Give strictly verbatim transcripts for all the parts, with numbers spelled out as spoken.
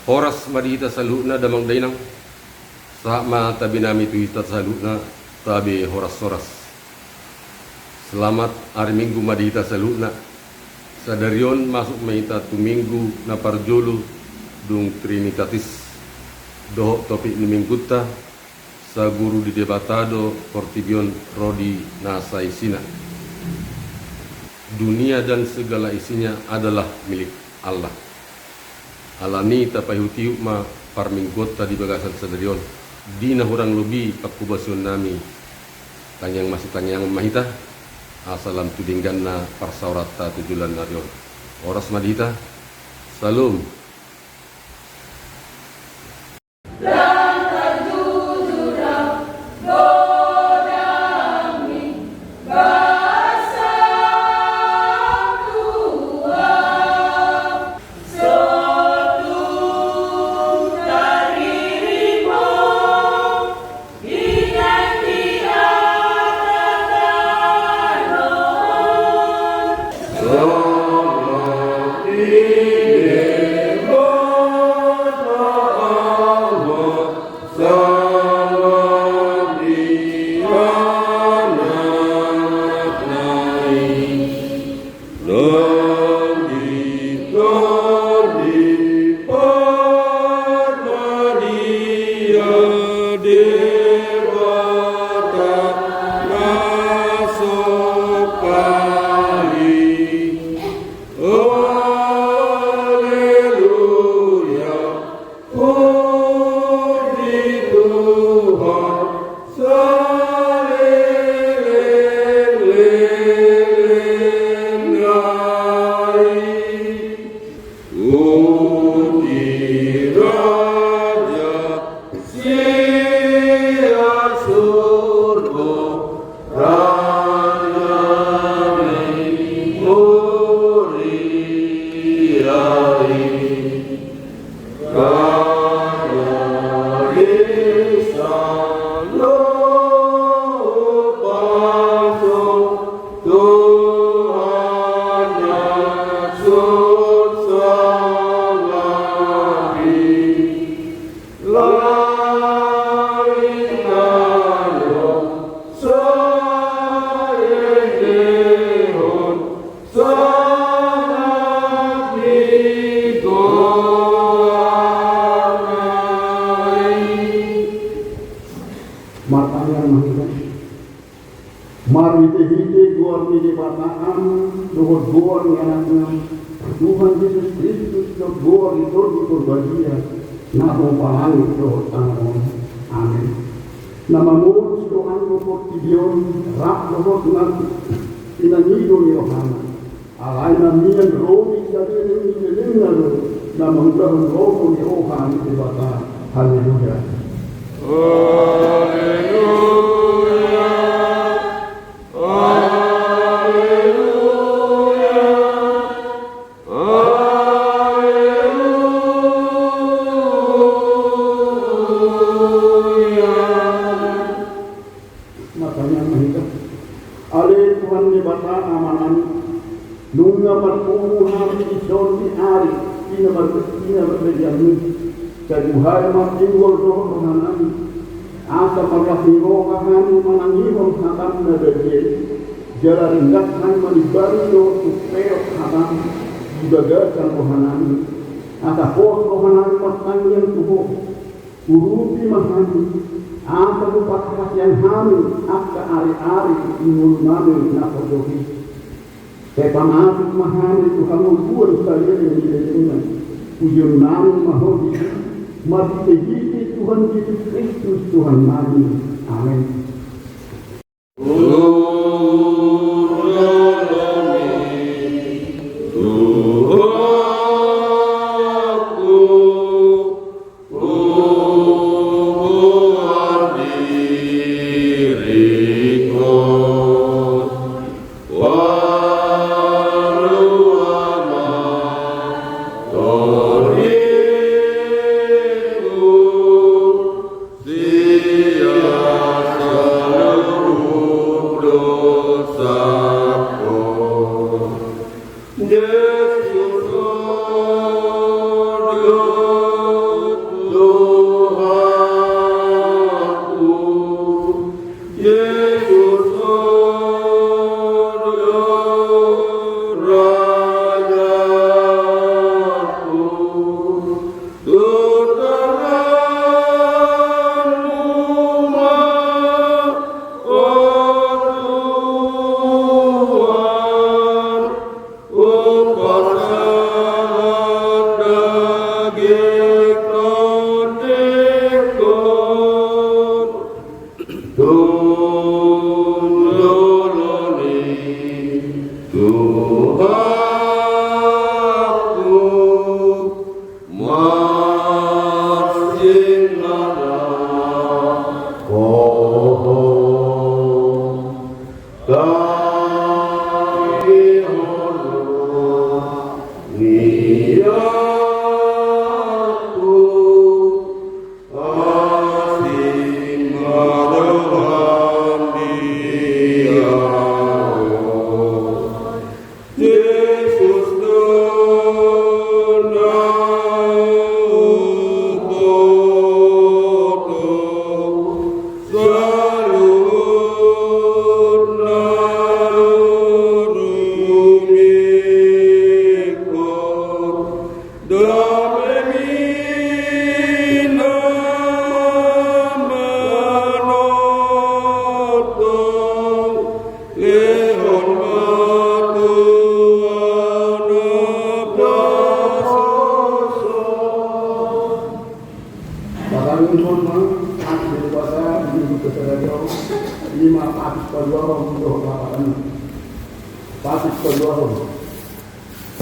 Horas ma di hita saluhutna damang dainang. Sahat ma tabe nami tu hita saluhutna, tabe horas-horas. Selamat ari Minggu ma di hita saluhutna. Sadari on masuk ma hita tu Minggu na parjolo dung Trinitatis. Dohot topik ni Minggunta, saguru di Debata do portibi on ro di na saisina. Dunia dan segala isinya adalah milik Allah. Alani i tapaihut-ihut ma parmingguonta di bagasan sadari on, di na hurang lobi panghobasion nami, tangiang masitangiangon ma hita, asa lam tu dengganna parsaoranta tu joloan ni ari on. Horas ma di hita. Salam. Haleluya. Puji Tuhan, saleleng-leleng nai. Puji Raja sian surgo, Raja ni huria i. Sangat digoanai. Martangiang ma hita. Marhite-hite goar ni Debata Ama, dohot goar ni Anakna, Tuhan Jesus Kristus, dohot goar ni Tondi Porbadia, na hupalangi dohot tano on. Amen. Na mamolus do anggo portibi on, rap dohot na pinangido ni rohana. Alai na mian ro di saleleng ni lelengna do, na mangulahon lomo ni roha ni Debata. Haleluya. Haleluya. Haleluya. Haleluya. Martangiang ma hita. Ale Tuhan Debata Amanami, nunga marpungu hami di son ni ari, di na mar-, di na marbadianmi, sai buhai ma pinggol dohot rohanami, asa marlas ni roha hami manangihon hatam na badia i, jala ringgas hami manimbari dohot umpeop hatam di bagasan rohanami, asa pos rohanami martangiang tu Ho. Urupi ma hami, asa huparhasian hami angka ari-ari ni ngolunami na torop i. Sai pamasuk ma hami tu hangoluan saleleng ni lelengna. Pujionnami ma Ho di, marhite-hite Tuhan Jesus Kristus Tuhannami. Amen. Patangion ma, hami di Debata, di Minggu Kesadaran, ima patik paduahon dohot lapatan. Patik paduahon.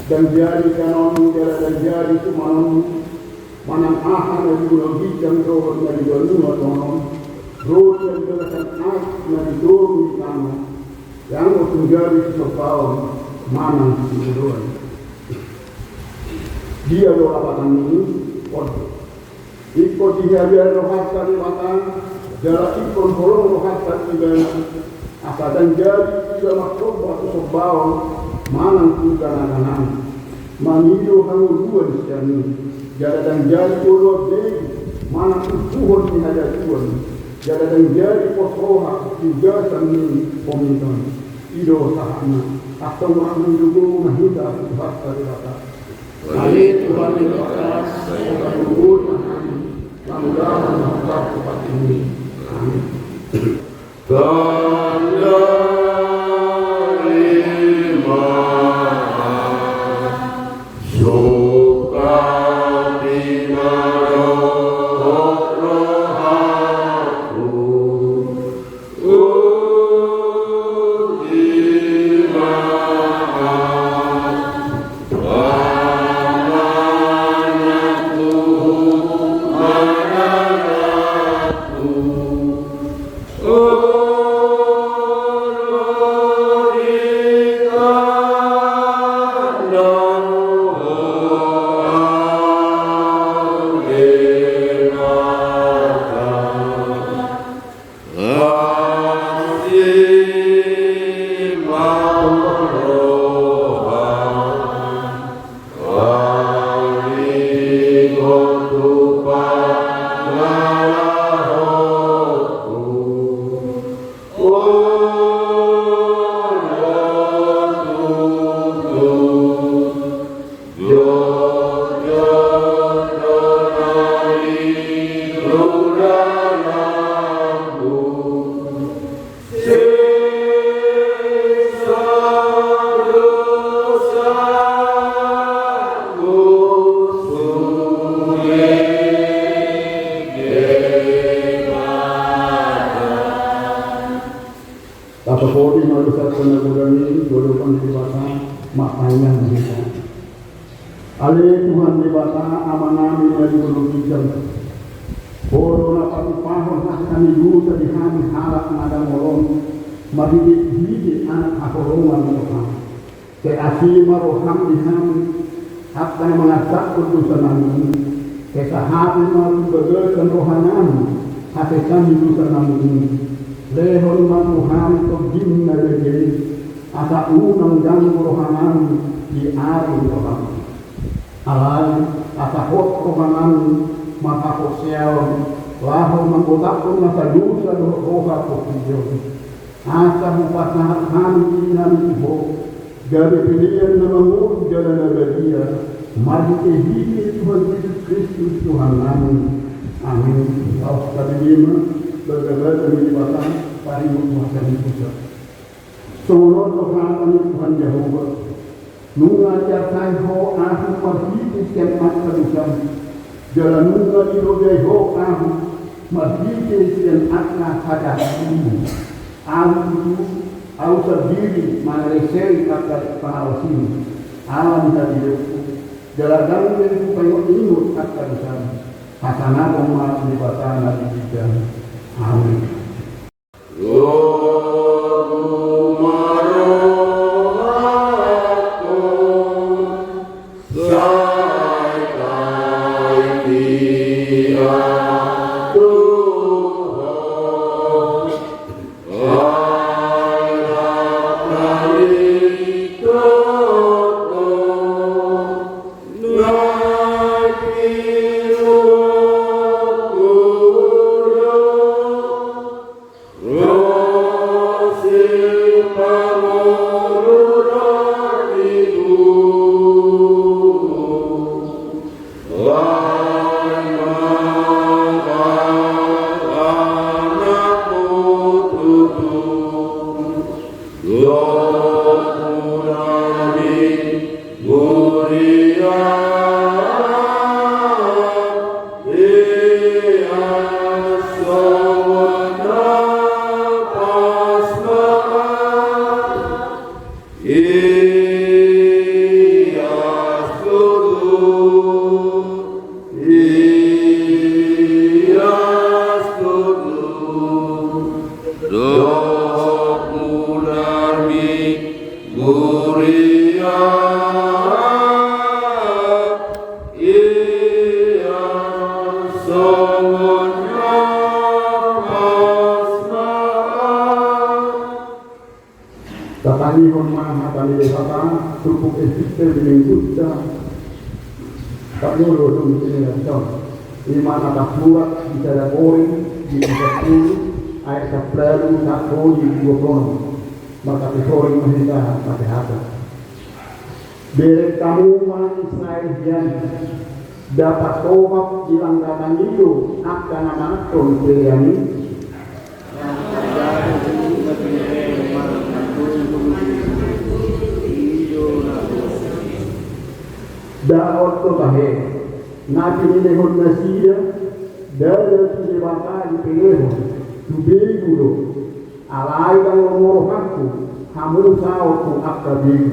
Ndang jadi kanon, jala ndang jadi sumanon, manang aha na di ulaon ginjang dohot na di banua tonga on, ro di bagasan aek na di toru ni tano, ianggo tung jadi sisombaon manang sibodoan. Dia do lapatan ni on? Ingkon dihabiari rohanta Debata, jala ingkon holong rohanta Ibana, asa ndang jadi iba marsomba tu sombaon manang tu ganaganan, mangido hangoluan sian i, jala ndang jadi oloan begu manang umpuhon ni hajabuan, jala ndang jadi pos roha di bagasan ni pomiton. I do sahatna. Antong rap mangido gogo ma hita tu Tuhanta Debata. Ale Tuhan Debata, sai padomu ma hami, lam dalan na tarpupatimi. Amin. Tanda lima, suka di marohak rohangku. Tapasodi ma dosa na godang i tu adopan ni Debata, martangiang ma hita. Ale Tuhan Debata, Amanami na di banua ginjang, Ho do na patupahon hata ni dosa di hami halak na dangol on, marhitehite Anak haholongan ni roham. Sai asi ma roham di hami, angka na mangansahon dosanami i, sai sahapei ma tu bagasan rohanami hasesan ni dosanami i. Lehon ma tu hami Tondim na badia i, asa unang ganggu rohanami di ari ni roham. Alai asa hot rohanami marhaporseaon, laho manggotaphon nasa dosa dohot roha portibi on. Asa hupasahat hami dirinami tu Ho, gabe pelean na mangolu jala na badia, marhitehite Tuhan Jesus Kristus Tuhannami. Amin. Laos tabege ma bagasan ni Debata, paringot tu hata ni dosa. Songon on do hata ni Tuhan Jahowa: Nunga diarsai Ho ahu marhite sian angka dosam, jala nunga dilojai Ho ahu marhite sian angka hajahatam. Ahu tutu, ahu sandiri mangaresei angka pangalaosim ala ni hatidoku, jala ndang be hupaingot-ingot Pasangaphon ma Debata na di hita. Amen. Tatangihon ma hata ni Debata, turpuk Epistel di Mingguta. Tapi dulu, dulu, ini ya, so. Ima na tarsurat di sada Korint, di sampulu, ayat sampulu, sahat di dua pulu. Maka di Korint ma hita, pakai hata. Bereng hamu ma Israel hian, ndang patobap di langganan i do angka na mangan pelean i? Ndang on do tahe, na pinilehon nasida, ndada tu Debata dipelehon, tu begu do, alai ndang lomo rohangku, hamu saut tu angka begu.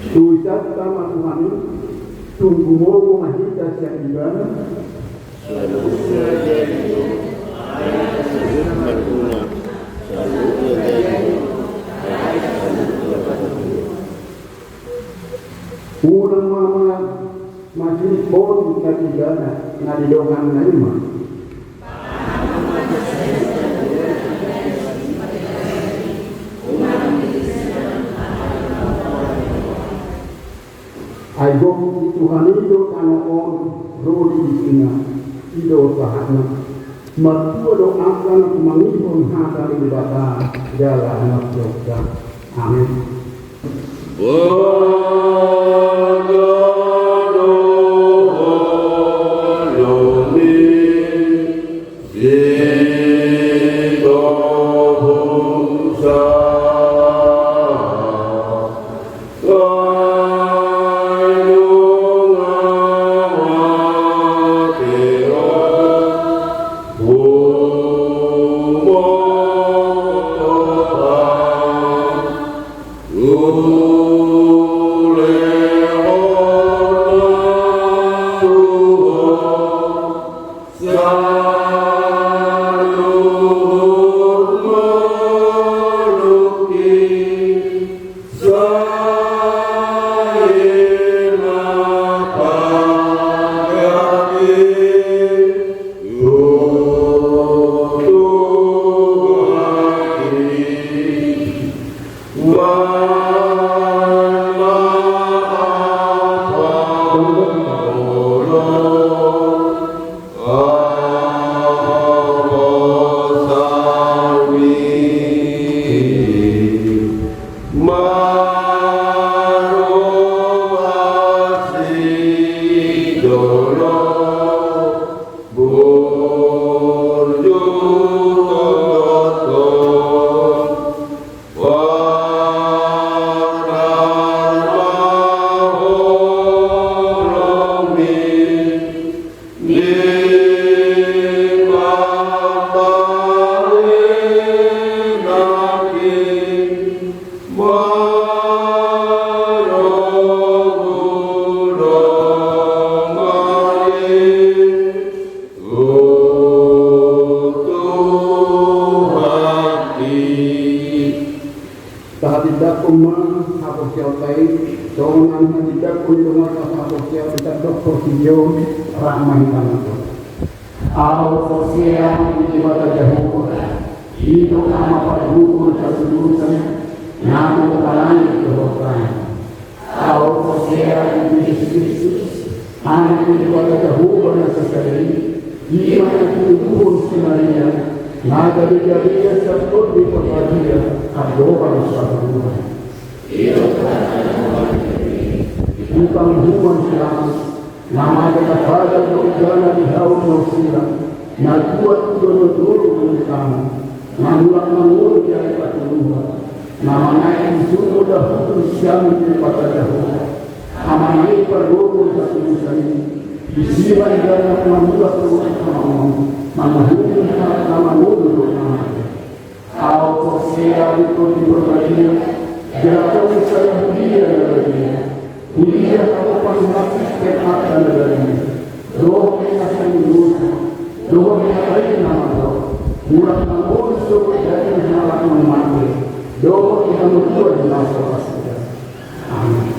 Tu isanta ma Tuhan i, tung gumogo ma hita sian Ibana. Unang ma, ma, masilip boru na di Ibana, na di donganna i ma. Ai gok di Tuhan i do tano on, ro di isina, i do sahatna. Martua do angka na tumangihon hata ni Debata, jala na setia. Amen. Ia kita doktor video rahmah. Ahu porsea di Debata Jahowa, i do Ama pargogo ni hatudosan, na boi manang di hotana. Ahu porsea di Jesus Kristus, Anak ni Debata Jahowa na sasada i, i ma na tinuluhon si Maria, na gabe-gabe ia sian Tondi Porbadia, andorang saluhutna. Di panguhuman si Pilatus, na maga-maga do igana di hau ni Hosea, na tuat do na dolo do di tano, na mulak mangolu di ari patoluhon, na manaek di surgo dahutu sian Debata Jahowa, Amana i pargogo ni hatudosan i, disi ma igana na mulak tu hamaolon, manguhumi halak na mangolu dohot na mate. Ahu porsea di Tondi Porbadia, gereja ni sada huria na badia, huria haposan ni Kristen angka na badia, dohot ni na sai dosa, dohot ni na badia na mandok, mulak mangolu sogot daging ni halak na mate, dohot ni hamagoan na so ra suda. Amin.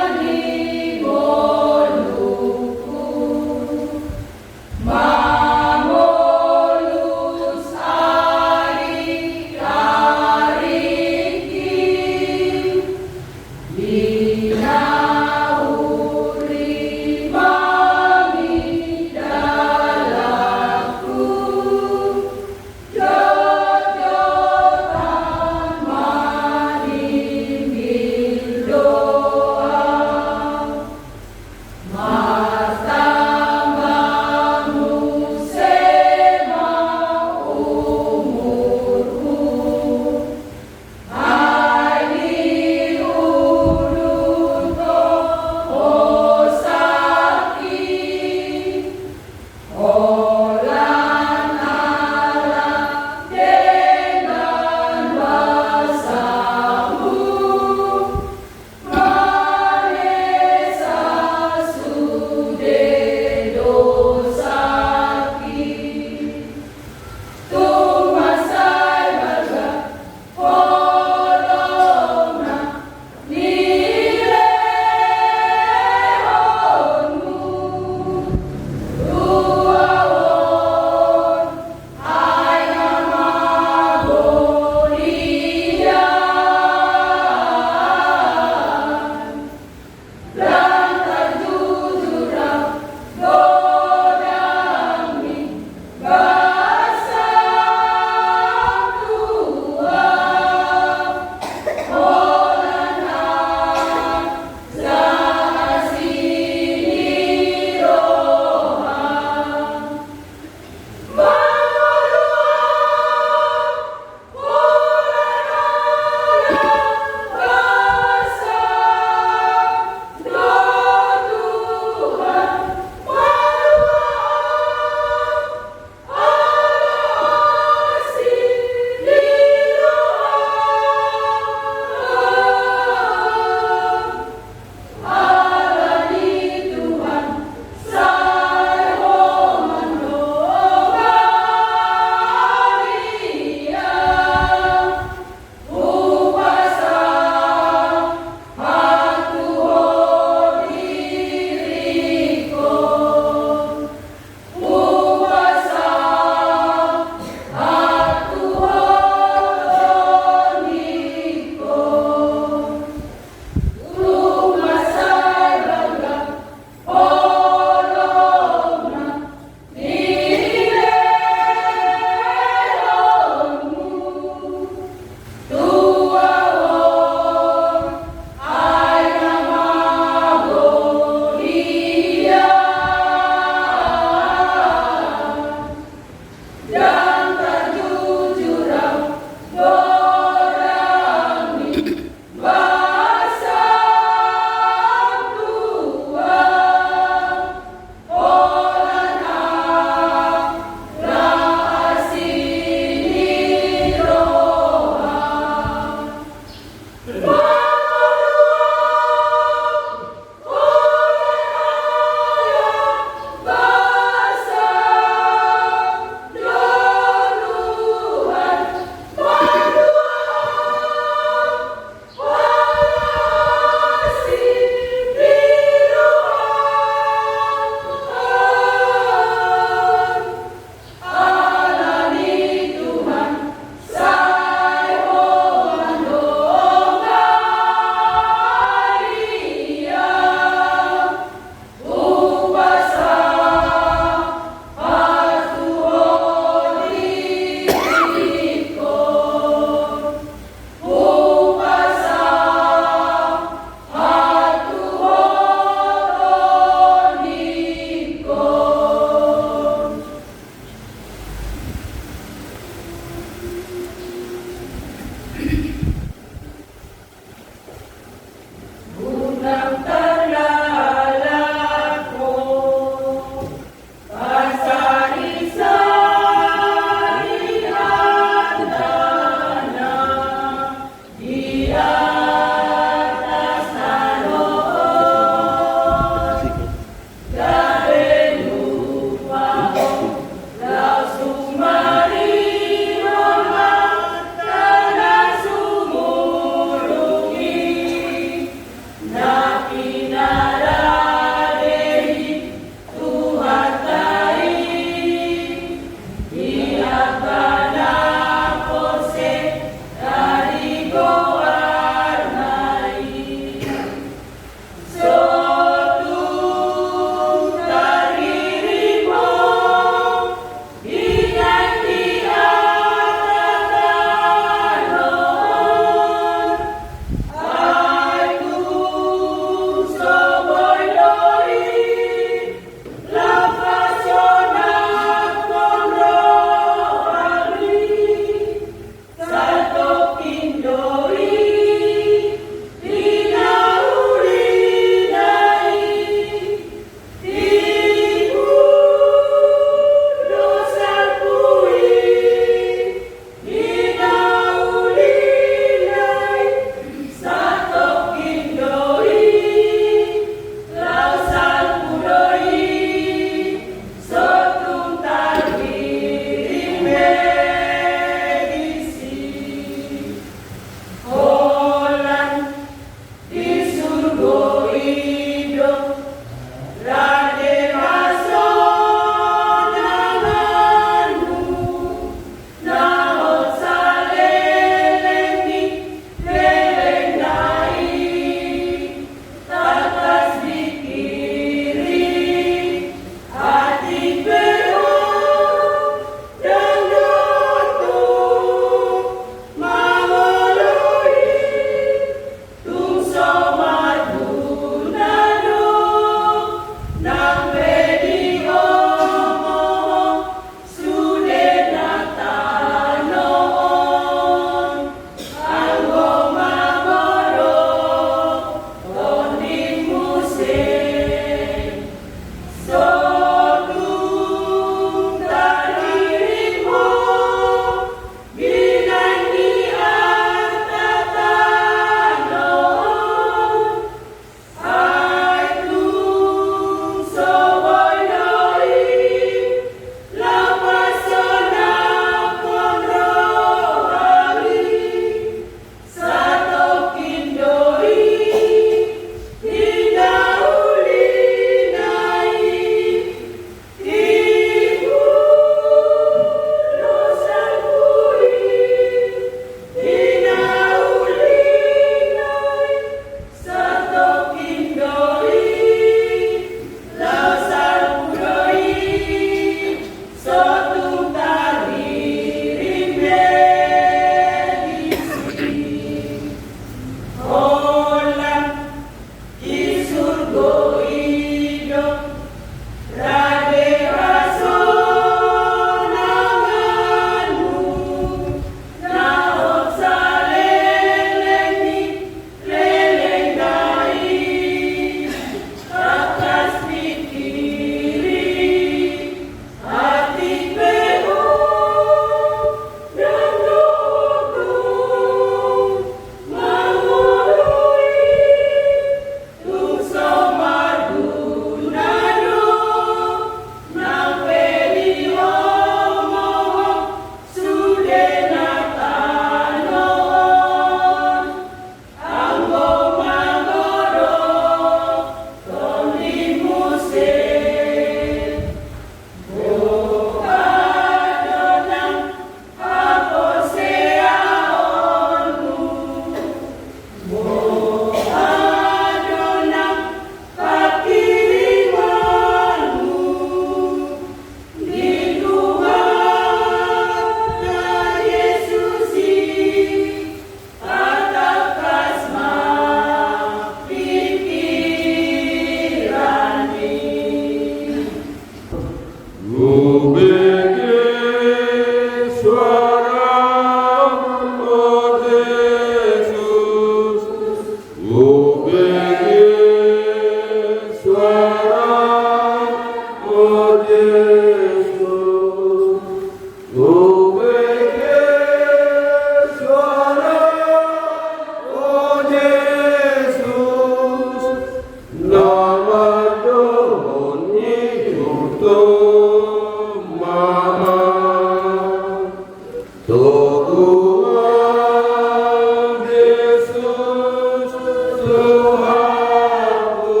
Tuhan Jesus, Tuhanku,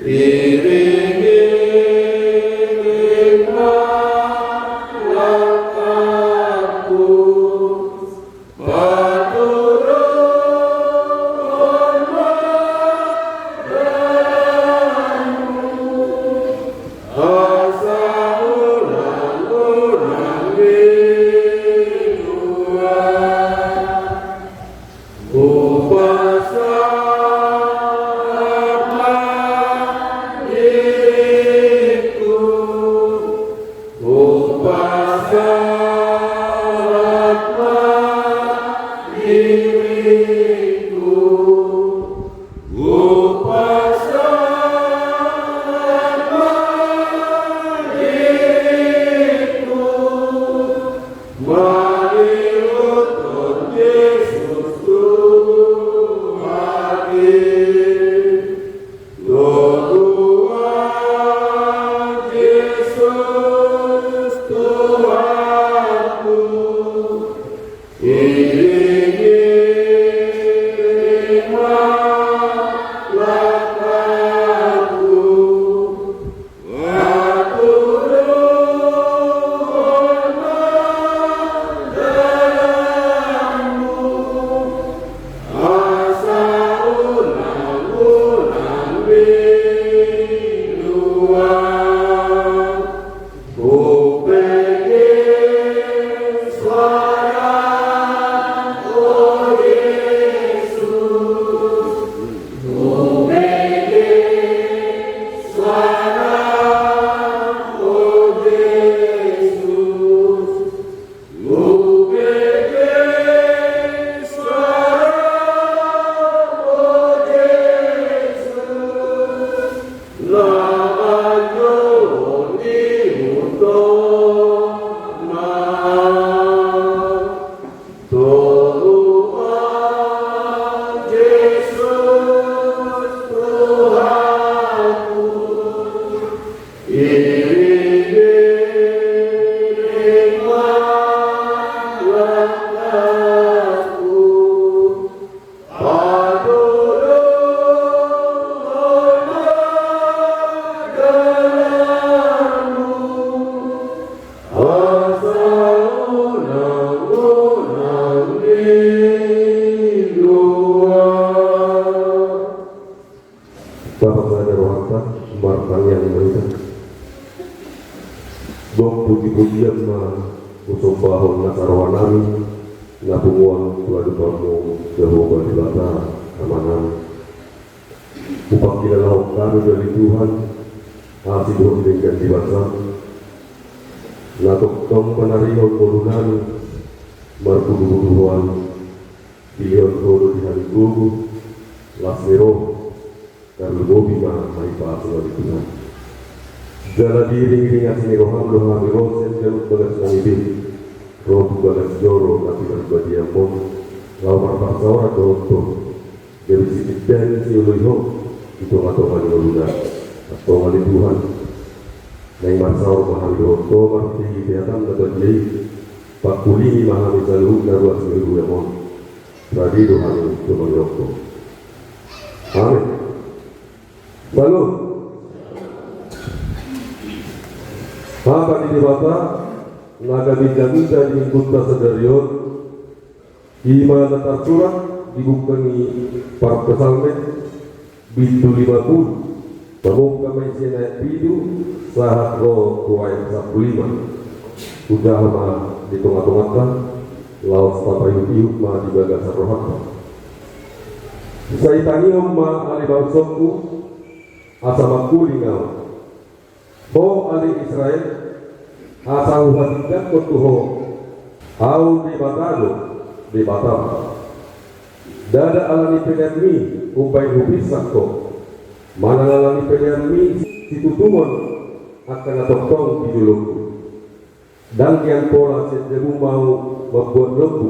iring-iring ma langkahku. Patuduhon ma dalanmu, asa unang-unang milua. Hupasahat ma diringku, hupasahat ma diringku, hupasahat ma diringku, mangihut Jesus Tuhan i. Tuhan Jesus, Tuhanku, iring-iring ma langkahku. Patuduhon ma dalanmu, asa unang-unang milua. Hubege suaram, o Jesus. Hubege suaram, o Jesus. Hubege suaram, o Jesus. Na manjou di huta ma. Tuhan Jesus, Tuhanku, iring-iring ma langkahku. Patuduhon ma dalanmu, asa unang-unang milua. Tapasada rohanta, martangiang ma hita. Gok puji-pujian ma husombahon nasa rohanami, na punguan tu adopanmu, Jahowa Debata, Amanami. Hupangkilalahon hami do ale Tuhan, hasidohot denggan ni basaM, na tongtong manarihon ngolunami marbudu-budu Ho. Dilehon Ho do di hami gogo, las ni roha, tarlumobi ma hahipason ale Tuhan. Jala diiring-iring asi ni rohaM do hami ro sian ganup bagas nami be, ro tu bagas joro na pinarbadiaM on, laho marparsaoran dohot Ho, gabe sipinta ni sioloi Ho di tonga-tonga ni ngolunami. Antong ale Tuhan, naeng marsaor ma hami dohot Ho marhite hataM na badia i, pangkulingi ma hami saluhutna ruas ni huria On. Rade do hami tumangihon Ho. Amen. Salut. Hata ni Debata na gabe jamita di minggunta sadari on, i ma na tarsurat di buku ni Parpsalmen, bindu lima pulu, pamungka ma i sian ayat pitu sahat ro tu ayat sampulu lima. Hujaha ma di tonga-tonganta, laos tapaihut-ihut ma di bagasan rohanta. Sai tangihon ma ale bangsongku, asa mangkuling ahu. Ho ale Israel, asa huhatindangkon tu ho, Ahu Debata do, Debatam. Ndada ala ni peleanmi umbahen hupinsak ho, manang ala ni peleanmi situtungon angka na tongtong di jolongku. Ndang nian pola sian jabum ahu mamboan lombu,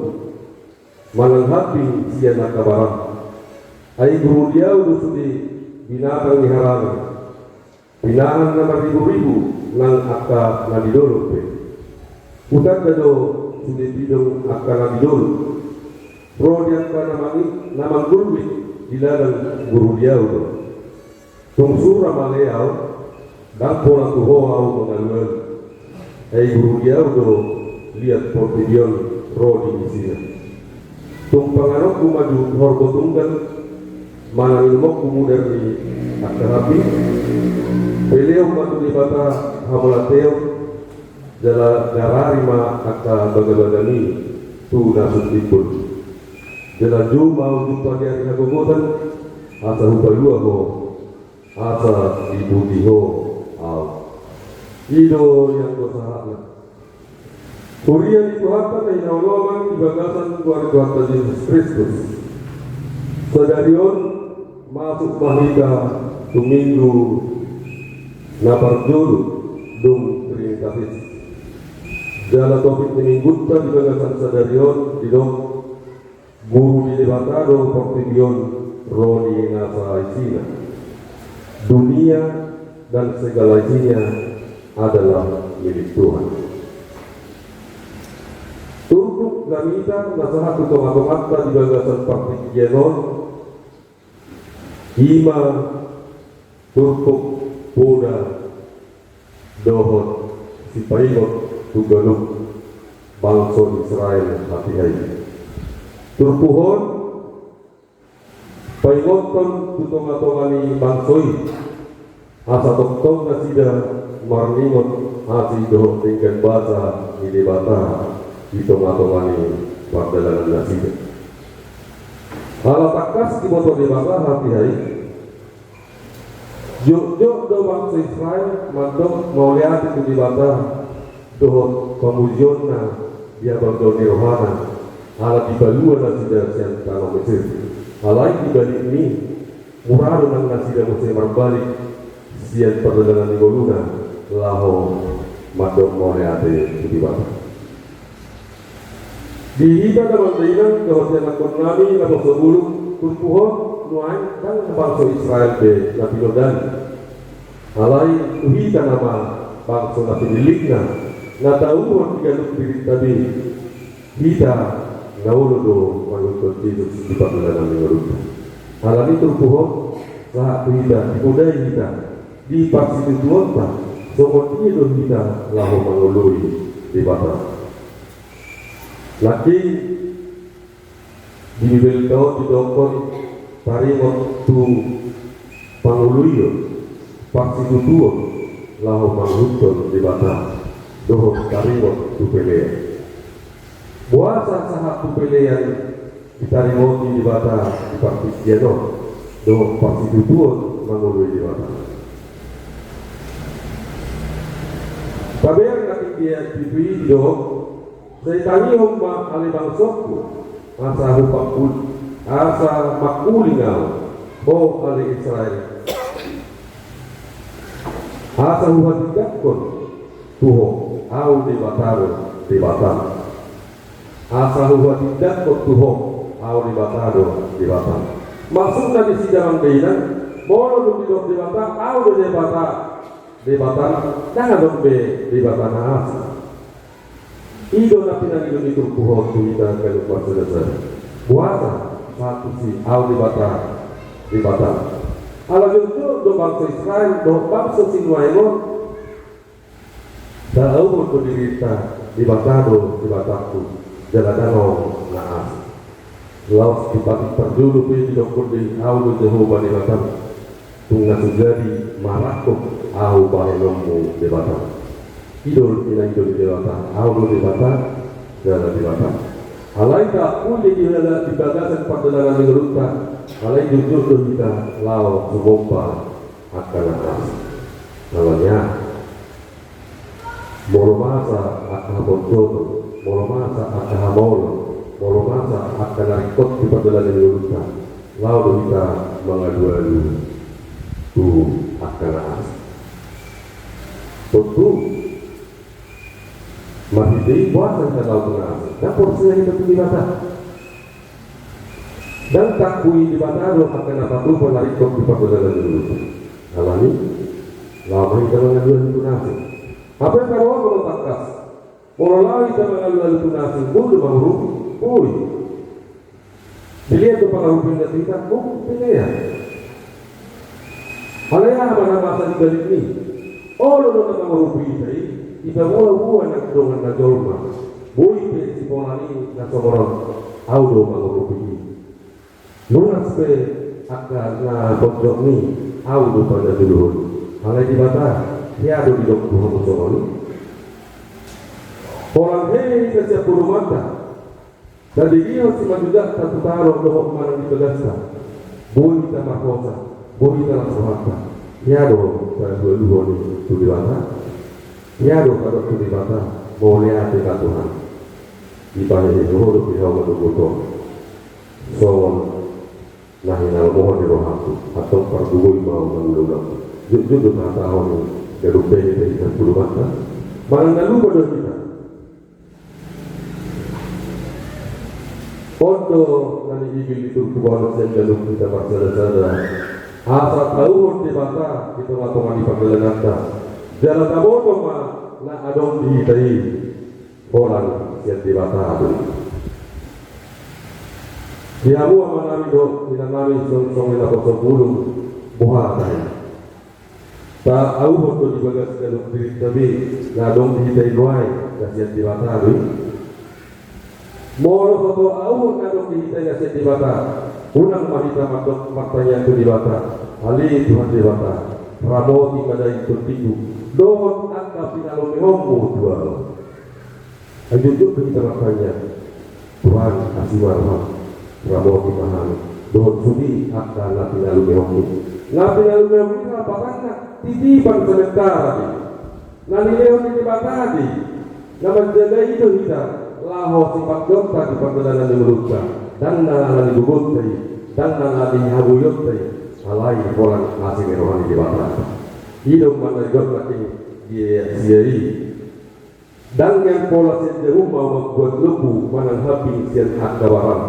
manang hambing sian angka baram. Ai guru di ahu do sude binatang ni harana. Pinahan na marribu-ribu nang angka na di dolok pe. Hutanda do sude pidong angka na di dolok. Ro di angka na mangi-, na manggulmit di ladang guru di ahu do. Tung sura male ahu, ndang pola tu ho ahu mangalualu. Ai guru di ahu do liat portibi on ro di isina. Tung panganonku ma jut horbo tunggal, manang inumonku mudar ni angka rapi, pelehon ma tu Debata hamauliateon, jala garari ma angka bagabaga ni tu na sun timbul. Jala jou ma ahu jumpa di ari hagogotan, asa hupalua ho, asa dipuji ho ahu. I do nian do sahatna. Huria ni Tuhanta na hinaholongan di bagasan goar ni Tuhanta Jesus Kristus. Sadari on masuk ma hita tu minggu na parjolo dung Trinitatis. Jala topik ni minggunta di bagasan sadari on didok Guru ni Debata do portibi on ro di nasa isina. Dunia dan segala isinya adalah milik Tuhan. Turpuk jamita na sahat tu tongatonganta di bagasan partingkian on, i ma turpuk poda dohot sipaingot tu ganup bangso Israel hatiha i. Turpuk on paingothon tu tongatonga ni bangso i, asa tongtong nasida marningot asi dohot denggan basa ni Debata di tongatonga ni pardalanan nasida. Ala tangkas diboto Debata hatiha i, jotjot do bangso Israel mandok mauliate tu Debata dohot pamujionna di abanggaon ni rohana, ala dipalua nasida sian tano Mesir. Alai di balik ni i, mura do nang nasida muse marbalik sian pardalanan ni ngoluna laho mandok mauliate tu Debata. Di hita na mandainang dohot ianakhonnami naposobulung, turpuk on nuaeng ndang bangso Israel be na pinodai. Alai tu hita nama bangso na pinillitna, na tauhon di ganup dirinta be, hita na olo do mangihuthon Jesus di pardalanan ni ngolunta. Alani turpuk on sahat tu hita, dipodai hita di parsitutuonta, songon dia do hita laho mangoloi Debata. Nangkin di Bibelta on didokhon taringot tu pangoloion, parsitutuon laho mangihuthon Debata, dohot taringot tu pelean. Boasa sahat tu pelean ditaringoti Debata di partingkian on, dohot parsitutuon mangoloi Debata? Tabereng nangkin di ayat pitu i didok, sai tangihon ma ale bangsongku, asa hupangkul-, asa mangkuling ahu, ho ale Israel, asa huhatindangkon tu ho, ahu Debata do Debatam. Asa huhatindangkon tu ho, ahu Debata do Debatam. Maksudna di si damang dainang, molo dung didok Debata, ahu do Debata, Debatam, ndang adong be Debata na asing. I do na pinangido ni turpuk on tu hita ganup marsadasada. Boasa sahat tusi ahu Debata, Debatam? Ala jotjot do bangso Israel dohot bangso sinuaeng on tauhon do dirinta, Debata do Debatangku, jala ndang adong na asing. Laos di patik parjolo pe didokhon do i, ahu do Jahowa Debatam. Tung na so jadi marangkup ahu bahenonmu Debatam. I do pinangido ni Debata, ahu do Debata, jala Debatam. Alai taakui do di bagasan pardalanan ni ngolunta, alai jotjot do hita laho sumomba angka na asing. Alani i, molo masa angka hapocoton, molo masa angka hamaolon, molo masa angka na ringkot di pardalanan ni ngolunta, laho do hita mangalualu tu angka na asing. Tontu marhite i boasa hita laho tu na asing? Ndang porsea hita tu Debata. Ndang taakui Debata do angka na patupa na ringkot di pardalanan ni ngolunta. Alani i, Laho ma hita mangalualu tu na asing. Hape tabo on do tangkas. Molo laho hita mangalualu tu na asing, boi do mangurupi? Boi. Dilehon do pangurupion na tu hita? Boi, dilehon. Alai aha ma na masa di balik ni i? Olo do na mangurupi hita i, dipaboa-boa nang dongan na jolma. Boi pe sipola ni na songon on, au do mangurupi i. Lunas pe angka na ponjot ni, au do panjajuluhon. Alai Debata, hea do didok tu hamu songon i? Holan hehe hita sian polumanta. Tadigihon simanjujak tatutalo dohot manang di bagasta. Boi hita marhosa, boi hita las rohanta. Hea do pangalualuhon i tu Debata? Hea do tadok tu Debata, mauliate ma Tuhan. Dipahehe Ho dope hau manogot on. Songon na hinalomohon ni rohangku, antong pargogoi ma ahu mangula-ula. Jotjot do tahatahon i, gabe pe hita sian polumanta. Manang na lupa do hita. On do na niigil ni turpuk on sian ganup hita marsada-sada. Asa tauhon Debata di tonga-tonga ni pardalananta. Jala taboto ma na adong di hita i. Holan sian Debata do i. Di hamu amanami dohot inanami, songon na poso bulung, boha tahe? Taauhon do di bagas ganup dirinta be na adong di hita i nuaeng na sian Debata do i. Molo so taauhon na adong di hita i na sian Debata, unang ma hita mandok martangiang tu Debata: Ale Tuhan Debata, ramoti ma daging tondiku dohot angka pinalumeonmu tu ahu. Ai jotjot do hita martangiang: Tuhan, asi ma roham, ramoti ma hami dohot sude angka na pinalumeonmi. Na pinalumeonmi, na patanna titipan sementara do i, na nilehon ni Debata do i, na manjaga i do hita laho sipajonta di pardalanan ni ngolunta. Ndang na ala ni gogonta i, ndang na ala ni haboionta i, alai holan asi ni roha ni Debata. I do manang didok nangkin di ayat sia i: Dang nian pola sian jabum ahu mambuat lombu manang hambing sian angka baram.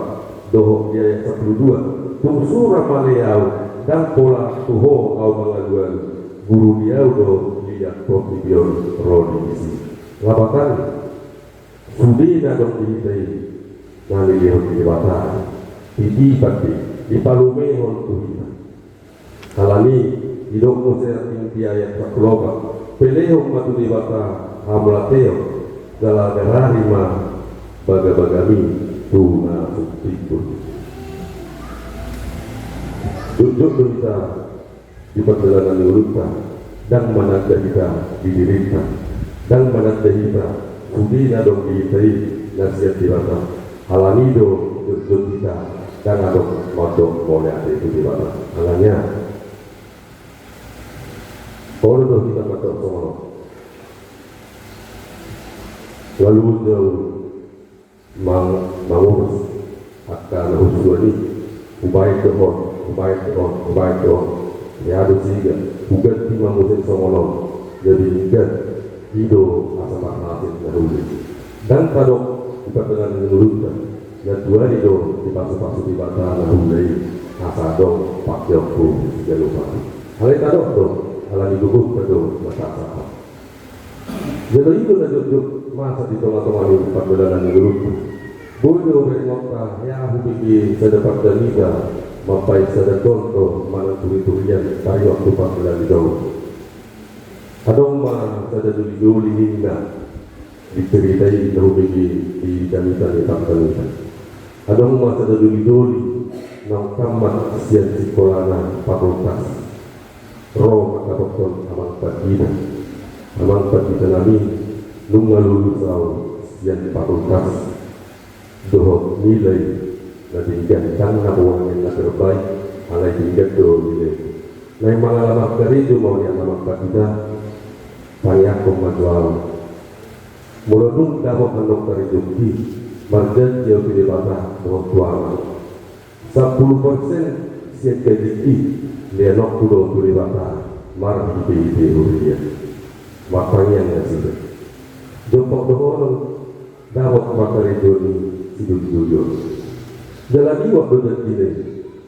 Dohot di ayat sampulu dua: Tung sura male ahu, dang pola tu Ho ahu mangalualu. Guru ni ahu do liat portibi on ro di disi. Lapatanna, sude na adong di hita i na nilehon ni Debata, titipan do i, dipalumehon tu hita. Alani i didok muse nangkin di ayat sampulu opat: Pelehon ma tu Debata hamauliateon, jala garari ma bagabagami tu na sumpimbur. Jotjot do hita di pardalanan ni ngolunta, dang mananda hita di dirinta, dang mananda hita sude na adong di hita i na sian Debata. Alani i do jotjot hita dang adong mandok mauliate tu Debata. Alani i, olo do hita mandok songon on. Lalu jauh mang-, mangurus angka na husuan i, hubaen do on, hubaen do on, hubaen do on. Ia do siga, huganti ma muse songon on. Jadi ingkon i do asa marhasil na hula i. Dang tadok di pardalanan ni ngolunta, na tuari do dipasupasu Debata na hula i, asa adong pangkeonku siganup ari. Alai tadok do, alani gogonta do na tarsahap. Jala i do na jotjot masa di tonga-tonga ni pardalanan ni ngolunta. Boi do baenonta hea hubege sada pardalani, mambaen sada contoh manang turi-turian taringot tu pardalanan ni ngolunta. Adong ma sada doli-doli ninna di cerita i na hubege di hami-hami pardalani. Adong ma sada doli-doli naung tamat sian sikolana fakultas. Ro mandapothon amang pandita. Amang pandita nami, nunga lulus ahu sian fakultas. Dohot nilai na denggan, dang na boan na terbaik, alai denggan do nilai. Naeng mangalamar karejo ma au nian amang pandita. Tangiangkon ma tu ahu. Molo dung dapot annon karejongki, marjanji ahu tu Debata dohot tu amang, sampulu persen sian gajingki leanonku do tu Debata marhite-hite huria. Martangiang nasida. Jompak dohonon dapot ma karejo ni si doli-doli on. Jala liwat do jandina i,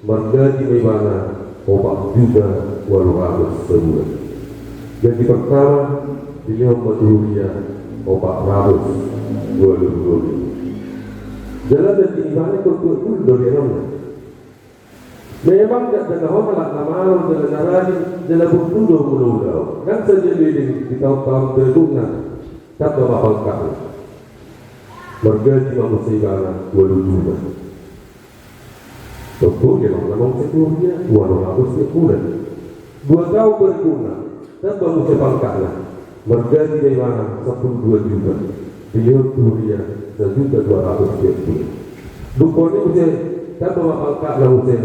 margaji ma ibana opat juta ualu ratus sabulan. Gaji pertama dilehon ma tu huria opat ratus dua pulu lima. Jala gaji ni ibana ingkon dua pulu do lehonna. Memang dakdanak on halak na malo jala na rajin jala burju do mangula. Ndang sadia do i di taon-taon berikutna tamba ma pangkatna. Margaji ma muse ibana ualu juta. Tontu memang na mangusai tu huria ualu ratus tiap bulan. Dua taon berikutna tamba muse pangkatna, margaji ma ibana sampulu dua juta. Dilehon tu huria sajuta dua ratus tiap bulan. Dung pola i muse tamba ma pangkatna muse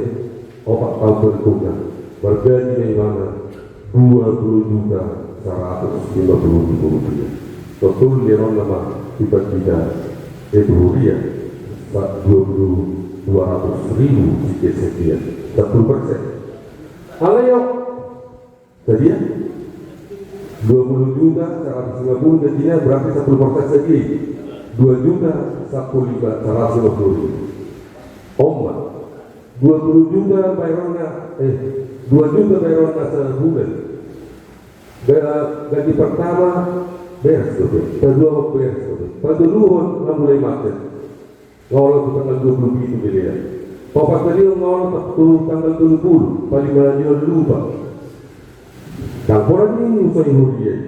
opat taon berikutna, margaji ma ibana dua puluh juta seratus lima puluh ribu rupiah. Tontu dilehon nama di partida, eh, tu huria, dua puluh, dua ratus ribu sekian-sekian, sepuluh persen. Alai, sadia? Dua puluh juta seratus lima puluh gajina, berarti sepuluh persen sadia? Dua juta sampulu lima, seratus lima puluh ribu. On ma. Dua puluh juta bayaranna, eh, dua juta bayaranna sebulan. Ga-, gaji pertama beres dope, paduahon beres dope, patoluhon nga mulai macet. Nga olo tu tanggal dua puluh pitu dilehon. Paopat dilehon nga olo tu tanggal tolu puluh, palimahon lupa. Ndang pola diusai huria i.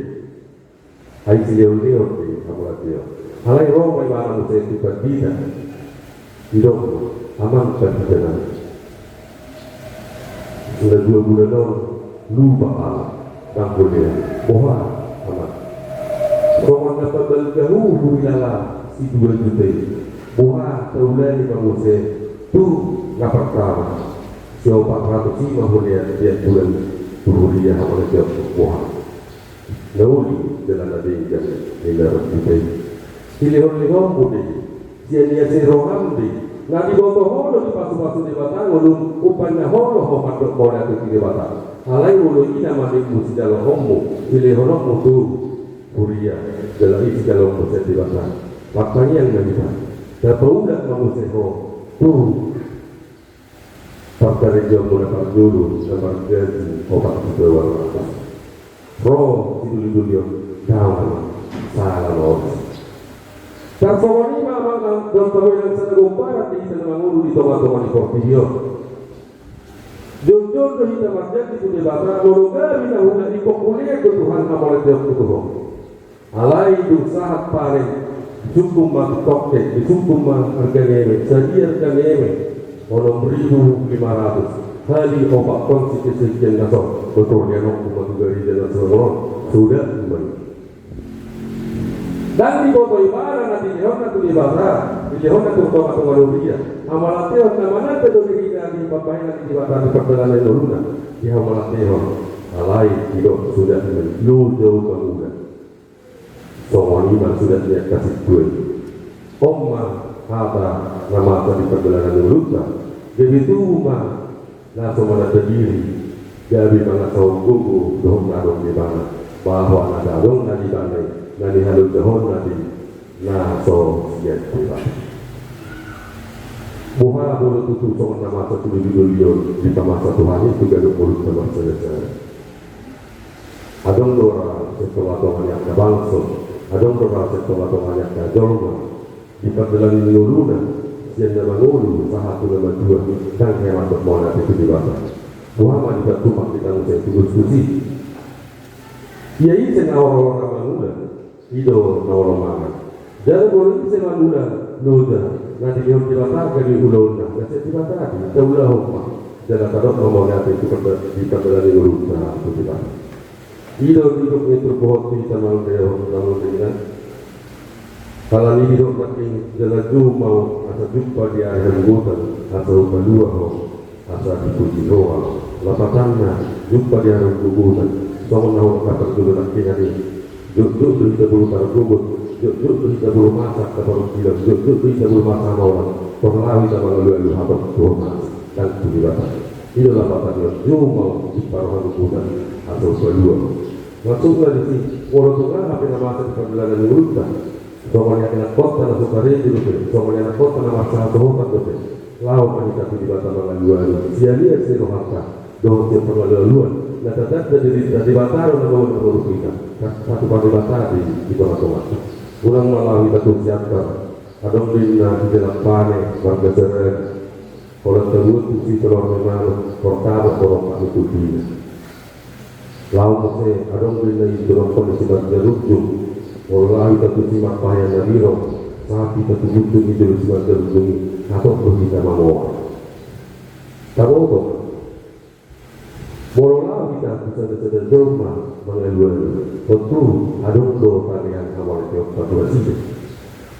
Ai silehon-lehon do i hamauliateon. Alai ro ma ibana muse tu pandita. Didok ma, amang pandita nami, sudah dua bulan on lupa halak, ndang pola lehon. Boha, amang? Songon na pabalgahu huhilala si dua juta i. Boha taulani ma muse tu na pertama, si opat ratus i ma hulean tiap bulan tu huria, hamauliateon, boha? Na uli jala na denggan ninna rambu pe. Silehon-lehonmu do i, sian ias ni roham do i, na diboto ho do dipasupasu Debata ngolum, umbahen na olo ho mandok mauliate tu Debata. Alai olo i na manimmu sidalohonmu, silehononmu tu huria, jala i sidalohonmu sian Debata. Martangiang ma hita, tapaulak ma muse ho tu parkarejoanmu na parjolo na margaji opat juta dua ratus. Ro sidoli-doli on, dao ma, sala ma on. Tarsongon i ma amang dohot hamu inang sada gombaran di hita na mangolu di tonga-tonga ni portibi on. Jotjot do hita marjanji tu Debata, molo gabe na hula ingkon hulean do Tuhan, hamauliateonku tu Ho. Alai dung sahat panen, disungkun ma tongke, disungkun ma arga ni eme, sadia arga ni eme? Onom ribu lima ratus. Hali opat ton sekian-sekian na so, botor ni anakku ma tu gareja na songon on, suda ma i. Ndang diboto ibana na dilehonna tu Debata, dilehonna tu tonga-tonga ni huria. Hamauliateon na mananda do dirina di pambahenan ni Debata di pardalanan ni ngoluna, dihamauliatehon. Alai didok suda ma i, loja ho mangula. Songon i ma suda ni angka sintua i. On ma hata na masa di pardalanan ni ngolunta. Gabe tubu ma na so mananda diri, gabe mangasahon gogo dohot na adong di ibana, bahwa na adong na di ibana i na nihalojahonna di na so sian Debata. Boha molo tutu songon na masa tu doli-doli on dipamasa Tuhan i tu ganup ngolunta marsadasada. Adong do ra sian tonga-tonga ni angka bangso, adong do ra sian tonga-tonga ni angka jolma di pardalanan ni ngoluna, sian na mangolu sahat tu na matua, ndang hea mandok mauliate tu Debata. Boha ma dipatupa hita muse tu tusi? Ia ise na olo-olo na mangula, i do na olo mangan. Jala molo ise mangula loja, na dilehon Debata gabe ulaonna, na sian Debata do i, taulahon ma. Jala tadok ma mauliate tu parda-, di pardalanan ni ngolunta tu Debata. I do didok ni turpuk on tu hita, amang dohot inang. Alani i didok nangkin, jala jou ma ho asa jumpa di ari hagogotan, asa hupalua ho asa dipuji roha. Lapatanna, jumpa di ari hagogotan. Songon na hurang parjolo nangkiningan i. Jotjot do hita molo targogot, jotjot do hita molo masa angka parungkilon, jotjot do hita molo masa hamaolan, tor laho hita mangalualu hatop tu Ho, ndang tu Debata. I do lapatan ni on, jou ma ho jumpa roha hagogotan, asa hupalua ho. Maksudna disi, molo tung aha pe na masa di pardalanan ni ngolunta, songon i anakkonta na so karejo dope, songon i anakkonta na marsahasahotan dope, laho ma hita tu Debata mangalualu, sian ias ni rohanta dohot sian pangalualuan Na tatanda di Debata do na mangolu hita, satu Debata di tonga-tonga. Unang ma laho hita tu Siantar, adong do inna di Jalampane, marga Sarani. Holan tabuat tusi tolor ni manuk, portama porong kami tudina. Laho muse, adong do inna i tu rongkon ni Simarga Rujung, molo laho hita tusi marpahean na biro, sahat hita tu guntung i jolo Simarga Rujung i, hatop do hita mamora. Taboto. Molo laho hita tu sada-sada jolma mangalualu, tontu adong do pangkean hamauliateon tu nasida.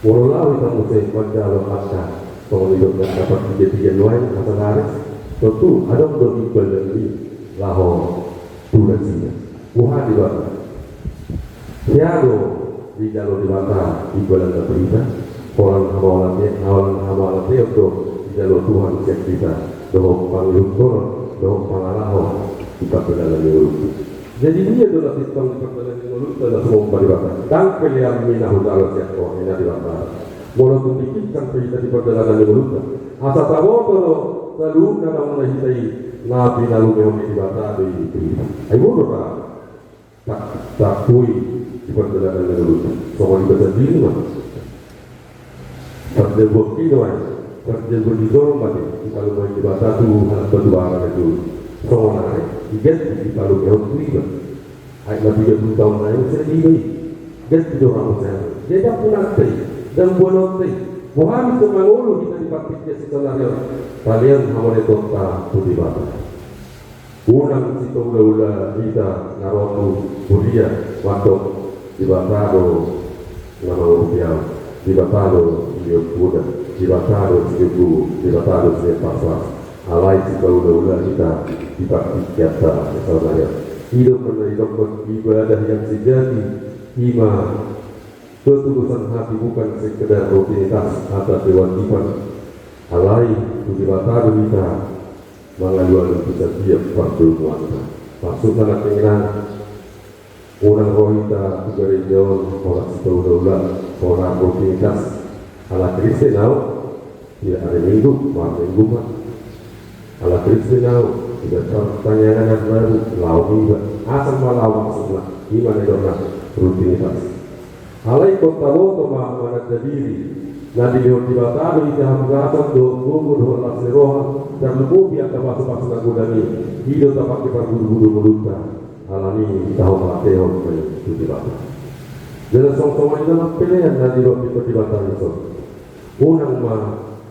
Molo laho hita muse manjalo angka, songon i do angka partigatiga nuaeng asa laris, tontu adong do imbalan i laho tu nasida. Boha di bata. Hea do dijalo Debata imbalan na tu hita, holan hamauliate, holan hamauliateon do dijalo Tuhan sian hita, dohot pangihuthon, dohot pangalaho di pardalanan ni ngolunta. Jadi dia do na pintor di pardalanan ni ngolunta na sumomba Debata. Ndang peleanmi na hujalo sian ho, ninna Debata. Molo tung dipinsang pe hita di pardalanan ni ngolunta, asa taboto do saluhutna naung na hita i, na pinalumehon ni Debata do i tu hita. Ai molo ta- ta-, taakui di pardalanan ni ngolunta. Songon i pe sandiri ma. Parjabuan i do ai, parjabuan ni jolma do i, dipalumohon Debata tu halak Batubara na jolo. Songon i, diganti dipalumohon tu iba. Ai na piga pulu taon nai muse do iba i. Ganti do ra muse. Jadi ampunanta i, dambuanonta i. Boha muse mangolu hita di partingkian sitonari on. Palean hamauliateonta tu Debata. Unang sipaula-ula hita na ro tu huria, mandok Debata do na mangurupi ahu, Debata do silehon poda, Debata do silehon gogo, Debata do silehon paspas. Alai sipaula-ula hita di partingkianta sitonari on. I do na didok ibadah yang sejati, i ma ketulusan hati, bukan sekedar rutinitas atau kewajiban. Alai tu Debata do hita mangalualu di setiap parjoloanta. Maksudna nangkiningan, unang ro hita tu gareja on holan sipaula-ula, holan rutinitas. Ala Kristen ahu, ya, hari Minggu, malam Minggu ma. Ala Kristen ahu, tidak tar-, tangiangan hari Rabu, laho ma iba. Asal ma laho, maksudna. I ma na didokna rutinitas. Alai ingkon taboto ma mananda diri. Na dilehon Debata do hita hamudasan dohot gogo dohot las ni roha, tarlumobi angka pasu-pasu na godang i. I do tapangke parbudu-budu ngolunta. Alani i taho mauliate ma i tu Debata. Jala songon-songon i do ma pelean na didok ni Debata dison. Unang ma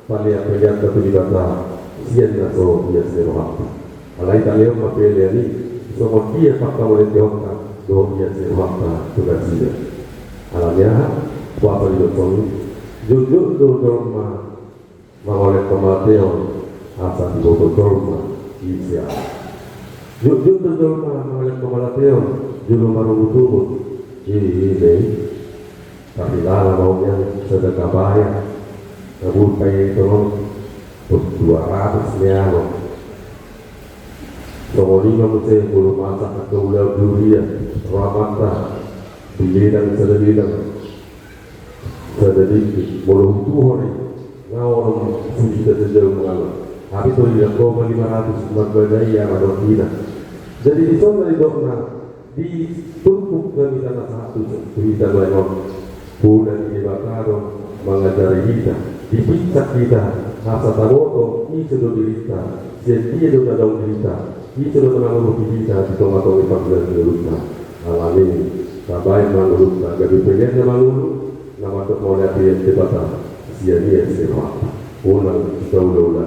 palean-paleanta tu Debata sian na so ias ni rohanta. Alai talehon ma pelean i, songon dia panghamauliateonta dohot ias ni rohanta tu nasida. Alani aha? Boasa didok songon i? Jotjot do jolma mangalean hamauliateon asa diboto jolma ise ahu. Jotjot do jolma mangalean hamauliateon jolo marungut-ungut. I, i, i. Tapi lala mau nian sada kabaya, kabur kai tolong, dua ratus nian. Songon i ma muse molo masak angka ulaon di huria, ro amanta, di ledang sada ledang, sada dikit, molo hutuhor i, nga orang suji ta sejauh mangalap. Tapi tolong i, lima ratus, marbadai ya, madok hina. Jadi dison na didokna, diturpuk hami na sahat tu hita nuaeng on. Poda ni Debata do mangajari hita, dipinsang hita, asa taboto ise do dirinta, sian dia do na dao dirinta, ise do na mangurupi hita di tonga-tonga ni pangula ni ngolunta. Alani i, tabaen ma ngolunta gabe pelean na mangolu, na mandok mauliate tu Debata sian ias ni rohanta. Unang sipaula-ula,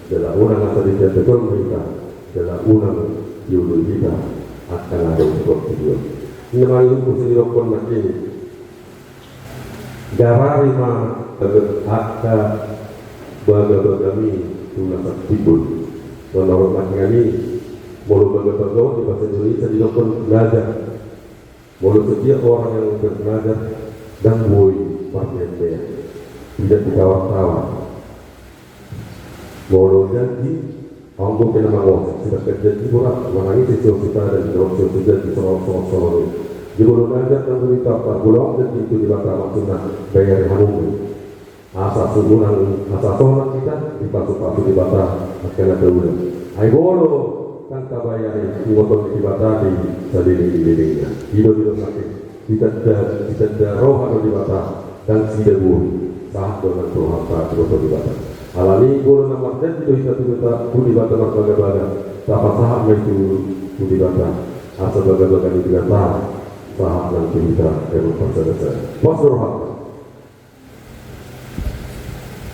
jala unang asa dipian tolong hita, jala unang dioloi hita angka na adong di portibi on. Ninna ma ngolunta, muse didokkon nangkin i, garari ma angka baga-bagami tu na santimbul. Songon na didok nangkin i, molo baga-baga on di bahasa Indonesia didokkon nazar. Molo setiap orang yang bernazar, ndang boi marmean-mean, tidak ditawar-tawar. Molo janji, anggo pe na mangose, sedangkan janji borat, manang ise sihol sipadan, dohot sihol sijanji, songon, songon, songon i. Jadi molo nazar ndang boi ditawar-tawar, molo adong janji tu Debata, maksudna, bayari hamu. Asa so unang, asa so unang hita dipasu-pasu Debata angka na taula. Ai molo Ndang tabayari ingoton ni Debata di saleleng ni lelengna. I do didok nangkin, ditanda, ditanda roha do Debata, ndang sidabuhon, sahat do nang rohanta diboto Debata. Alani i molo na marjanji do hita tu Debata, tu Debata marbagabaga, tapasahat ma i tu, tu Debata, asa bagabaga ni Debata sahat nang tu hita, emon parsada-sada. Pos do rohanta.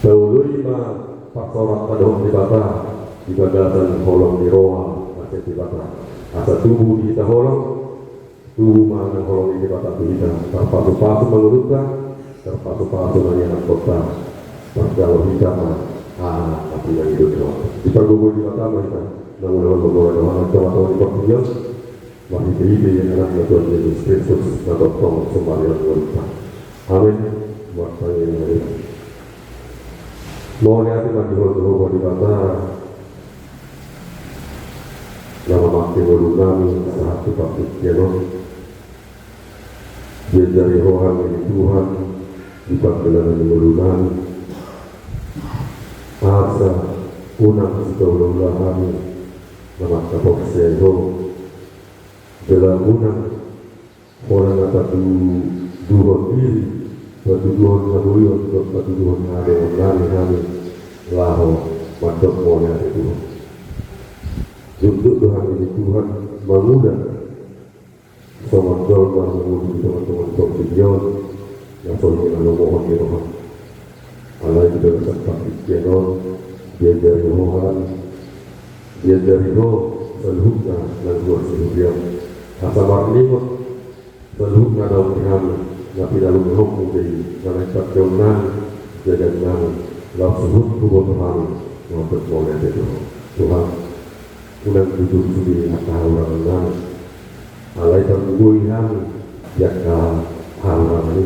Taoloi ma parsaoranta dohot Debata di bagasan holong ni roha na sian Debata. Asa tubu di hita holong, tubu ma nang holong ni Debata tu hita, tarpasupasu ma ngolunta, tarpasupasu ma ianakkonta, parjolo hita ma aha na pinangido ni rohanta. Dipargogoi Debata ma hita, na mangulahon na mora dohot na tonga-tonga ni portibi on. Marhite-hite Anakna Tuhan Jesus Kristus na tongtong sumarion ngolunta. Amin. Martangiang ma hita. Mauliate ma di Ho Jahowa Debata, na mamangke ngolunami sahat tu partingkian on. Diajari Ho hami Tuhan di pardalanan ni ngolunami, asa unang sitaula-ula hami na mangkaporseai Ho. Jala unang holan na patuduhon diri, patuduhon hagogoon dohot patuduhon hadomuan nami hami laho mandok mauliate tu Ho. Jotjot do hami Tuhan mangula songon jolma mangolu di tonga-tonga ni portibi on, na so hinalomohon ni roha. Alai di bagasan partingkian on, diajari Ho hami, diajari Ho saluhutna nang ruas ni huriaM. Asa marningot saluhutna daong ni hami, na pinalumehonMu do i, na naeng pangkeonnami, jagaannami, laos suhut huboto hami mandok mauliate tu Ho. Tuhan, unang jujur sude angka hahurangannami, alai pargogoi hami di angka hahurangan i.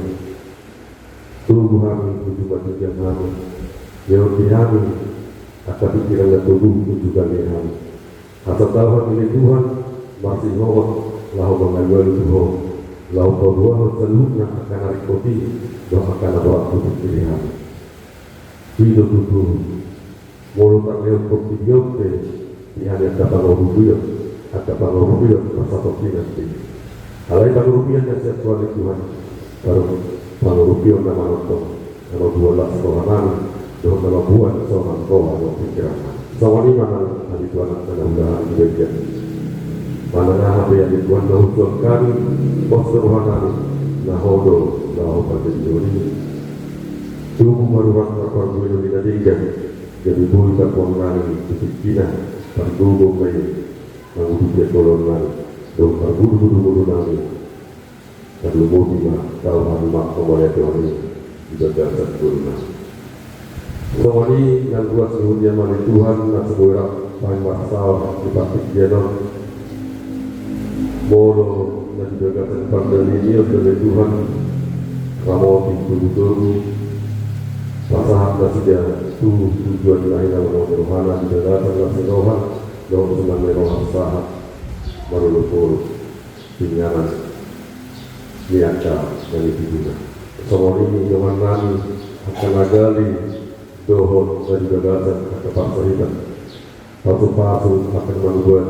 Togu hami tu jumadi hami, lehon di hami angka pingkiran na togu tu jumadi hami. Asa tau hami ale Tuhan marsihohot laho mangalualu tu Ho, laho paboahon saluhutna angka na ringkot i dohot angka na borat tu pingkiri hami. I do tutu, molo tarlehon portibi on pe di hami angka pangurupion, angka pangurupion na saportibi nangkin. Alai pangurupion na sian Tuhan i Tuhan, baru pangurupion na manongtong, na mambuat las rohanami dohot na mambuat sonang roha dohot pingkirannami. Songon i ma nang hami Tuhan angka na hulahan di bagian. Manang aha pe ale Tuhan na husuan hami, pos do rohanami, na Ho do laho pajadihon i. Tubu ma ruhanta parbuenon ni na denggan, gabe boi tarboan nami tu tingkina, pargogo ma i manguduti angka ulaon nami dohot parbudu-budu ngolu nami. Tarlumobi ma tau hami mangko mauliate on i di bagasan ngolu nami. Songon i nang ruas ni huriaM ale Tuhan na so boi rap hami marsaor di partingkian on. Molo na di bagasan pardalanan i on ale Tuhan, ramoti togu-togu, pasahat nasida tu tujuan na hinalomohon ni rohaNa di bagasan las ni roha dohot suman ni roha sahat marolopolop tu inganan ni angka na nitibuna. Songon i dongan nami angka na gale dohot na di bagasan angka parsahitan. Pasu-pasu angka na manubuan,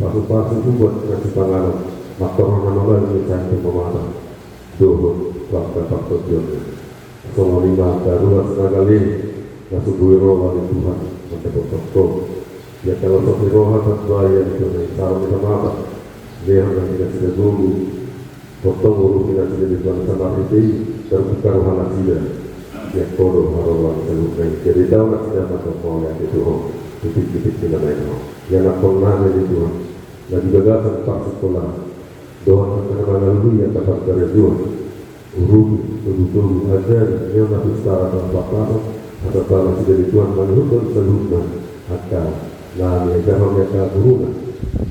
pasu-pasu ubat na sipanganon, mangkorhon na mambahen sahat tu mamata dohot tu angka partondionna. Songon i ma angka ruas na gale na so boi ro ale Tuhan mandapothon Ho. Di angka las ni roha tarbahen tu angka na insaron ni mamata, lehon nang di nasida gogo, tongtong urupi nasida di Tuhan, asa marhite i tarbuka roha nasida. Sian Ho do haroroan saluhutna i, jadi tau nasida mandok mauliate tu Ho tu tingki-tingki na naeng ro. Ianakkon nami ale Tuhan, na di bagasan parsikolaan dohot angka na mangalului angka parkarejoan, urupi, togu-togu, ajari, lehon na pistara dohot partason, asa tau nasida ale Tuhan mangihuthon saluhutna angka na niajarhon ni angka guruna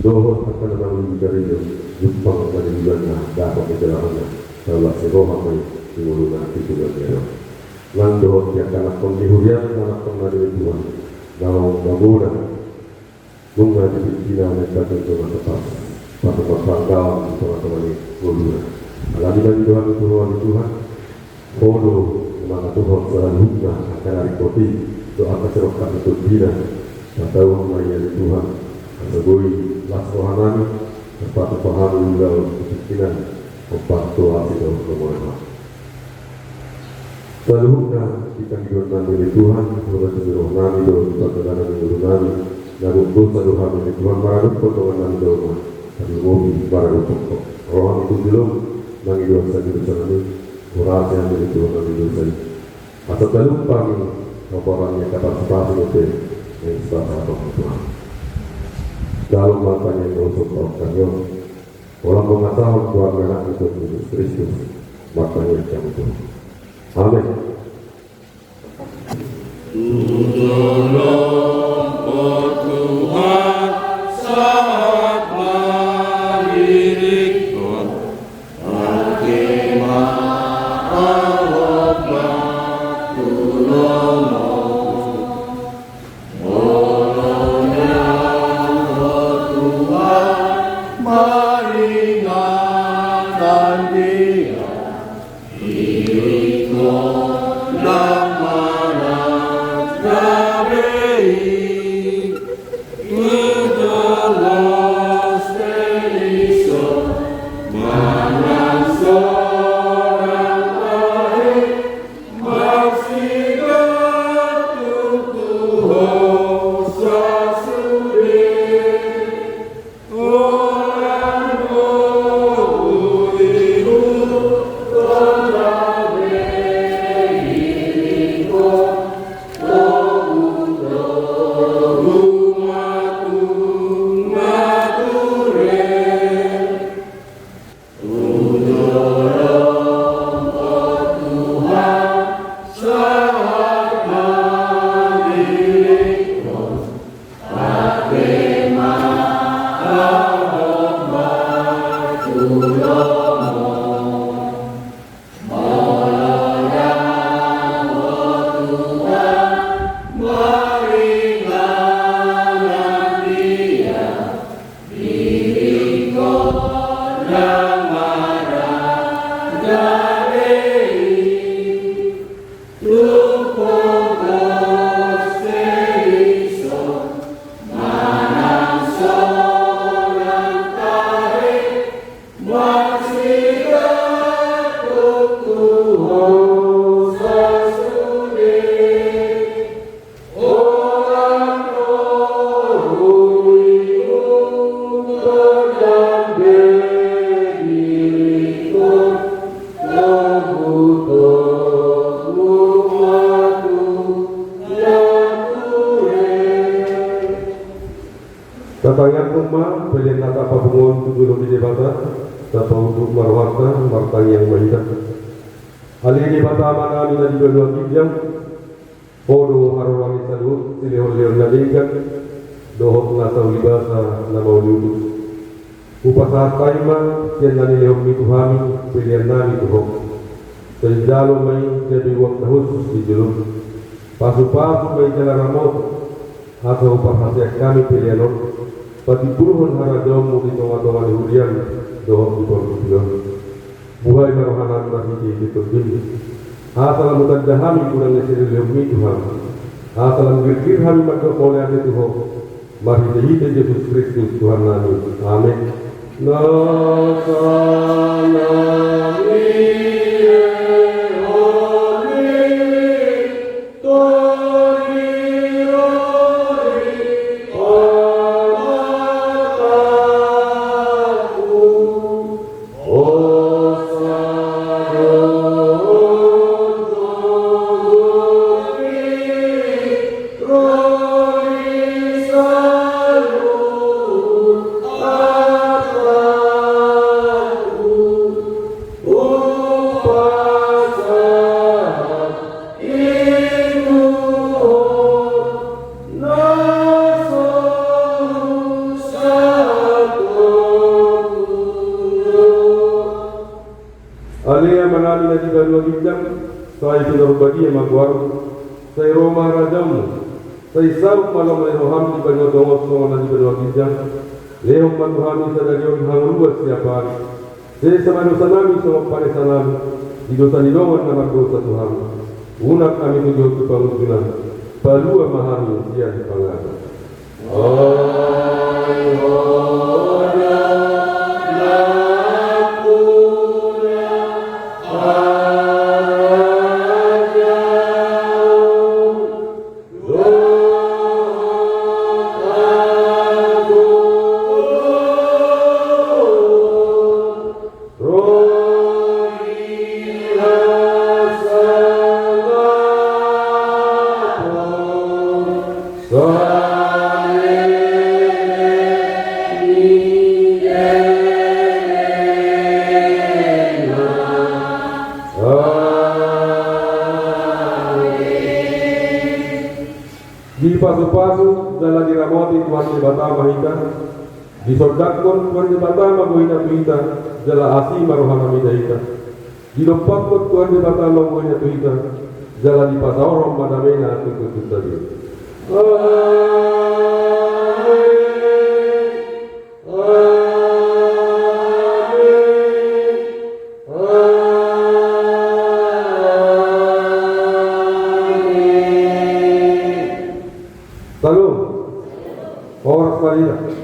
dohot angka na mangolu di karejo, jumpang na niluluanna dapot ni jalahonna. Tau las ni roha ma i di ngoluna di tingki on. Nang dohot di angka anakkon ni huriaM, anakkon na ale Tuhan, naung magodang, nunga di tingkina naeng bahen dongan na pas, pas marpanggalan di tonga-tonga ni ngoluna. Alani i mangido hami tu Ho ale Tuhan, Ho do na mangatuhon saluhutna angka na ringkot i dohot angka sirongkap ni tondina. Patauhon ma i ale Tuhan, Saboi las rohanami, terpatupa hami ulaon kepentingan, ompat toa sidok nomor lima. Saluhutna di pangidoannami ale Tuhan, mura tu rohanami do, di pangkilalaan ni ngolunami, na gok dosa do hami ale Tuhan, maradophon dongannami do ma, tarlumobi maradophon Ho. Roham tu jolom, mangido asa di dosanami, urasi hami ale Tuhan, mangido dosa i. Asa talup hami, roboran ni angka pasupasu dope, yang sebab apa Tuhan. Dalam matanya yang usut tau kami, Holan mangasahon Tuhan Anak ni Tuhan Jesus Kristus, martangiang hami tu Ho. Amen. Tuhan, sahat ma diringkon, ate ma aho ma tulongmu. Tatangianghon ma pelean na tapapungu on tu jolo ni Debata, tapaunduk ma rohanta, martangiang ma hita. Ale Debata Amanami na di banua ginjang, Ho do haroroan ni saluhut silehonlehon na denggan dohot na saulibasa na mauliutus. Hupasahat hami ma sian na nilehonmi tu hami peleannami tu Ho. Sai jalo ma i gabe uap na hushus di jolom. Pasupasu ma i jala ramoto, asa huparhaseang hami pelean on, patimbulhon harajaonmu di tongatonga ni huriam dohot di portibi on. Buhai ma rohanami marhitehite Tondim, asa lam hutanda hami godang ni silehonlehonmi tu hami, asa lam girgir hami mandok mauliate tu Ho, marhitehite Jesus Kristus Tuhannami. Amen. Na saleleng ni lehonmi. Ale Amanami na di banua ginjang, sai pinarbadia ma goarmu, sai ro ma harajaonmu, sai saut ma lomo ni roham di banua tonga on songon na di banua ginjang. Lehon ma tu hami sadari on hangoluan siapari. Sesa ma dosanami songon panesanami di dosa ni dongan na mardosa tu hami. Unang hami togihon tu pangunjunan, palua ma hami sian pangago. Dipasupasu jala diramoti Tuhan Debata ma hita. Disondangkon Tuhan Debata ma goina tu hita, jala asi ma rohana mida hita. Didompakkon Tuhan Debata ma goina tu hita, jala dipasaorhon ma damena tu tondinta be. Amen. Amen. Amen. Salam. Horas ma di hita.